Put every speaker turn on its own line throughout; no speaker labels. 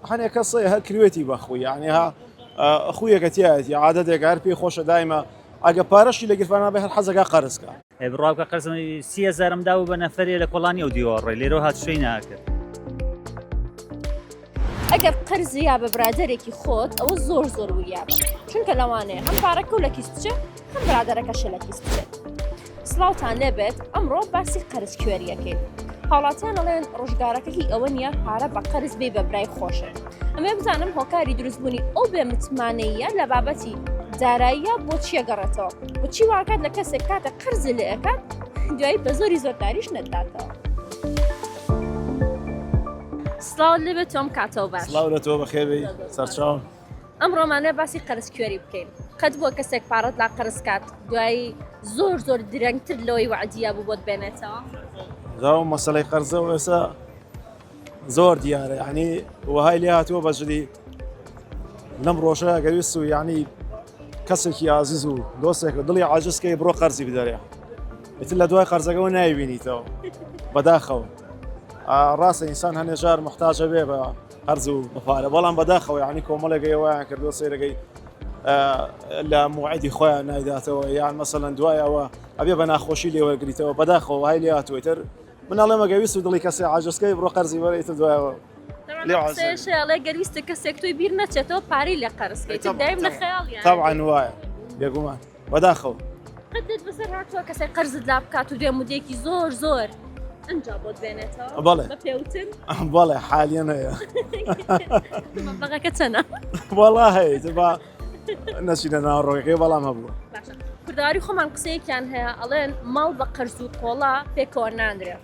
هەنێ کەس هەیە هەر کروێتی بەخوی یعنی ها خویەکە تایەتی عادەتێکە هەر پێی خۆشە دایمە ئەگە پارەشی لە گیرفانا بێ هەر حەزەکا قەرزکا. ئەی بڕوا بکە
قەرزم 30 هەزارم دابوو بە نەفەرێ لە کۆڵانی ئەو دیوە ڕۆی لێرەوە هاتوچۆی ناکرد.
ئەگەر قەرزی یا بە برادەرێکی خۆت ئەوە زۆر زۆر وریابە چونکە لەوانەیە هەم پارەکە و لە کیس بچێت هەم برادەرەکەشە لە کیس بچێت. سڵاوتان لێبێت ئەمڕۆ باسی قەرز کوێریەکەین هاوڵاتیان ئەڵێن ڕۆژگارەکە هی ئەوە نییە پارە بە قەرز بێ بە برای خۆشت ئەمێ بزانم هۆکاری دروستبوونی ئەو بێ متمانەیە لە بابەتی داراییە بۆ چیە گەڕێتەوە بۆچی واکات لە کەسێک کاتە قەرزی لێ ئەکات دوایی بە زۆری زۆرداریش نەداتەوە. سڵاو لێبێت تۆم کاتەوە باش
سڵاو لە تۆ بەخێربێی سەرچاوم.
ئەمڕۆمانە باسی قەرز کوێری بکەین قەت بووە کەسێک پارەت لا قەرز کات دوایی زۆر زۆر درەنگتر لەوەی وەعدیا بوو بۆت بێنێتەوە؟
جاو مەسەلەی قەرزە و ئێستا زۆر دیارە یعنی وەهای لێ هاتووە بەجدی لەم ڕۆژە ئەگەر ویست و یعنی کەسێکی ئازیز و دۆستێک دڵی عاجزکەی بڕۆ قەرزی بدەرێ ئیتر لە دوای قەرزەکەەوە نایبینیتەوە بەداخەوە ڕاستە ئینسان هەنێ جار محتاجە بێ بە قەرز و بە پارە بەڵام بەداخەوە یعنی کۆمەڵێک ئێوەیان کردووە سەیرەکەی لە موعدی خۆیان نایداتەوە یان مەسەلەن دوای ئەوە ئەبێ بە ناخۆشی لێوەرگریتەوە بەداخەوە وای لێ هاتووە تر من ئەڵێم ئەگەر ویست و دڵی کەسێ عاجزکەی بڕۆ قەرزی وەرە ئیتر دوایەوە
لێ عاجز ئەڵێ گەر ویستت کەسێک تۆی بیر نەچێتەوە پارەی لێ قەرزکەیت دایم لە خەیاڵیان
طبعا وایە بێگومان بەداخەوە.
قەت بەسەر هاتووە کەسێک قەرزت لا بکات و دوێ مودەیەکی زۆر زۆر ئەنجا بۆت بێنێتەوە
بەڵێ
بە پێوتن
بەڵێ حالیان هەیە
مەبلەغەکە چەنە
وەڵا هەیە با نەچینە ناو ڕۆیەکەی بەڵام هەبووە
باشە کوردەواری خۆمان قسەیەکیان هەیە ئەڵێن ماڵ بە قەرز و قۆڵا پێکەوە نانرێ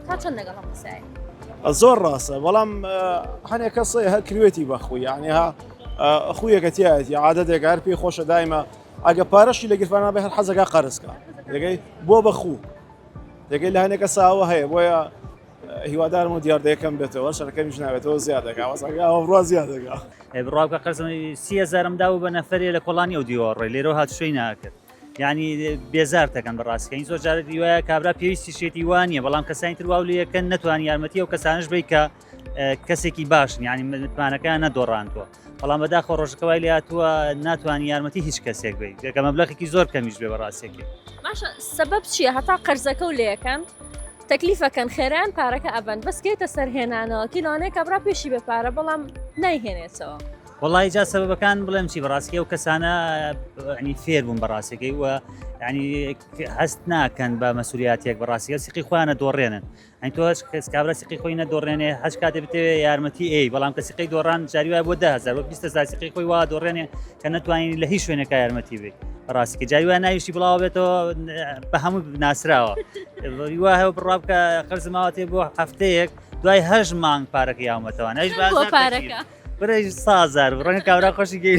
تا چەند لەگەڵ ئەم قسەیە
زۆر ڕاستە بەڵام هەنێک کەس هەیە هەر کروێتی بەخوی یعنی ها خویەکە تایەتی عادەتێک هەر پێی خۆشە دایمە ئەگە پارەشی لە گیرفانا بێ هەر حەزەکا قەرزکا دەگەی بۆ بەخوو دەگەی لە هەنێک کەساوە هەیە بۆیە هیوادارم و دیاردەیەکەم بێتەوە شەرەکەمیش ناوێتەوە زیاد دەکا وەسەکە ئەوە بڕوا زیاد دەکا
بڕوا بکە قەرزم 30 هەزارم دابوو بە نەفەرێ لە کۆڵانی ئەو دیوە ڕۆی لێرەوە هاتوچۆی ناکرد یعنی بێزار دەکەن بەڕاستکەین زۆر جارە دیوایە کابرا پێویستی شێتی وان نیە بەڵام کەسانی تر واو لەکەن نەتوان یارمەتی ئەو کەسانش بی کە کەسێکی باشن یعنی متمانەکەیان نەدۆڕاندووە بەڵام بەداخەوە ڕۆژەکە وای لێهاتووە ناتوانانی یارمەتی هیچ کەسێک بی کە مەبلەغێکی زۆر کەمیش بێ بەڕاستێکی
باشە سەبەب چییە هەتا قەرزەکە و لەکەن تەکلیفەکەن خێران پارەکە ئەبەن بەس کێتە سەرهێنانەوە کیلوانەیە کابرا پێشی بە پارە بەڵام نایهێنێتەوە.
وەڵی جا سەبەبەکان بڵێم چی بەڕاستی ئەو کەسانە ینی فێر بوون بەڕاستەکەی و ینی هەست ناکەن بە مەسولیاتێک بەڕاستیە سیقی خۆیانە دۆڕێنن ئەین تۆ هەچ کەس کابرا سیقی خۆی نەدۆڕێنێ هەچ کاتێ بتەوێ یارمەتی ئەی بەڵام کە سیقی دۆڕان جاری وایە بۆ 10000 بۆ 20000 سیقی خۆی وا دۆڕێنێ کە نەتوانین لە هیچ شوێنێکا یارمەتی بێ بەڕاستی کە جاری وایە ناویشی بڵاوە بێتەوە بە هەموو ناسراوە وا هەیە بڕوا بکە قەرز ماوەتێ بۆ هەفتەیەک دوای هەشت مانگ پارەکە یاومەتەوە نەیش
بۆ پارەکە
برای سازار ڕەنگە کابرا خۆشی گەی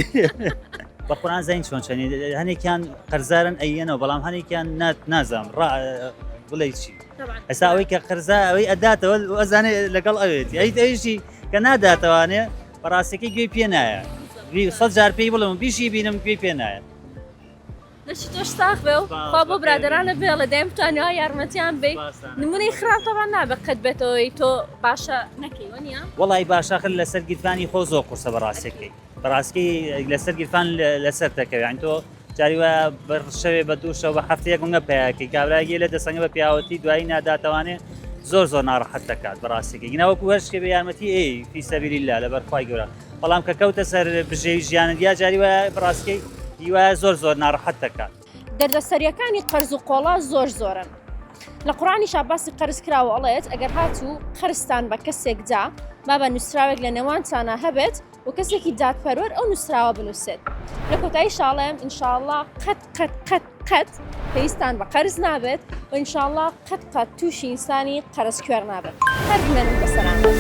بە قورآن زین چۆن چەنی هەنێکیان قەرزارن ئەیەنەوە بەڵام هەنێکیان نازانم ڕا بڵێ چی ئێستا ئەوەی کە قەرزا ئەوەی ئەداتەوە ئەزانێ لەگەڵ ئەوێتی ئەی ئەویشی کە ناداتەوانێ بەڕاستەکەی گوێی پێ نایە سە جار پێی بڵم بیشی بینم گوێی پێ نایە
دەستی تۆش ساغ بێ و خوا بۆ برادەرانە بێڵێ دایم بتوانەوە یارمەتیان بی نمونەی خراپ تەبان نابێ قەت بێتەوەی تۆ باشە نەکەی وەنیە
وەڵی باشە خر لەسەر گیرفانی خۆ زۆر قورسە بەڕاستەکەی بەڕاستی لەسەر گیرفان لەسەر دەکەوێت یان تۆ جاری وایە بە شەوێ بە دوو شەو بە هەفتەیەک گونگە پیاکەی کابراگی لە دەسەنگە بە پیاوەتی دوایی ناداتەوانێ زۆر زۆر ناڕەحەت دەکات بەڕاستیەکەی گیناوەکو هەر شتێ بە یارمەتی ئەی فی سەبیل الله لەبەر خوای گەورە بەڵام کە کەوتە سەر بژێوی ژیانت یا جاری وایە بەڕاستیەکەی هیوایە زۆر زۆر ناڕەحەت دەکات.
دەردەسەریەکانی قەرز و قۆڵا زۆر زۆرن لە قورئانیشا باسی قەرز کراوە ئەڵێت ئەگەر هاتوو قەرزتان بە کەسێک دا با بە نووسراوێک لە نێوانتانا هەبێت و کەسێکی دادپەروەر ئەو نووسراوە بنووسێت لە کۆتایی شاڵێم ئینشاءاللە قەت قەت قەت قەت پێویستان بە قەرز نابێت و ئینشاءاللە قەت قەت تووشی ئینسانی قەرز کوێر نابێت هەر بمێنن بە سەلامەت.